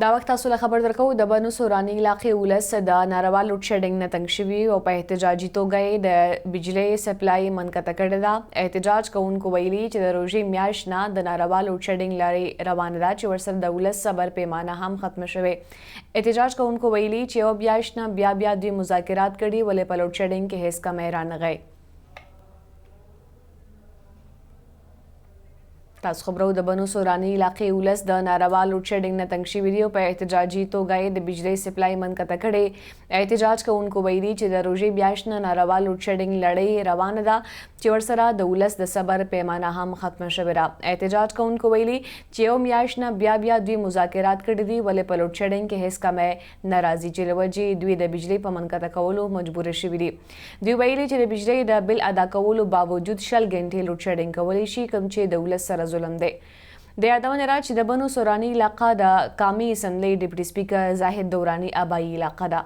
دا وخت تاسو له خبر درکو، د بنو سوراني علاقې ولس د ناروا لوډ شیډینګ نه تنګ شوي او په احتجاجي توګه یې د بجلۍ سپلای منقطع کړې ده. احتجاج کوونکو ویلي چې د روژې میاشت نه د ناروا لوډ شیډینګ لړۍ روانه ده چې ورسره د ولس صبر پیمانه هم ختمه شوې. احتجاج کوونکو ویلي چې یوه میاشت نه بیا بیا دوی مذاکرات کړي، ولې په لوډ شیډینګ کې هیڅ کمی رانغی. تاسو خبرو، د بنو سوراني علاقې ولس د ناروا لوډ شیډینګ نه تنګ شوي دي او په احتجاجي توګه یې د بجلۍ سپلای منقطع کړې. احتجاج کوونکو ویلي چې د روژې میاشت نه ناروا لوډ شیډینګ لړۍ روانه ده چې ورسره د ولس د صبر پیمانه هم ختمه شوې ده. احتجاج کوونکو ویلي چې یو میاشت نه بیا بیا دوی مذاکرات کړي دي، ولې په لوډ شیډینګ کې هیڅ کمی نه راځي چې له وجې دوی د بجلۍ په منقطع کولو مجبور شوي دي. دوی ویلي چې د بجلۍ د بل ادا کولو باوجود 20 ګنټې لوډ شیډینګ کولی شي، کوم چې د ولس سره ظلم دی. د یادونې را چې د بنو سوراني علاقه د قامي اسمبلۍ ډپټي سپیکر زاهد دوراني آبايي علاقه ده.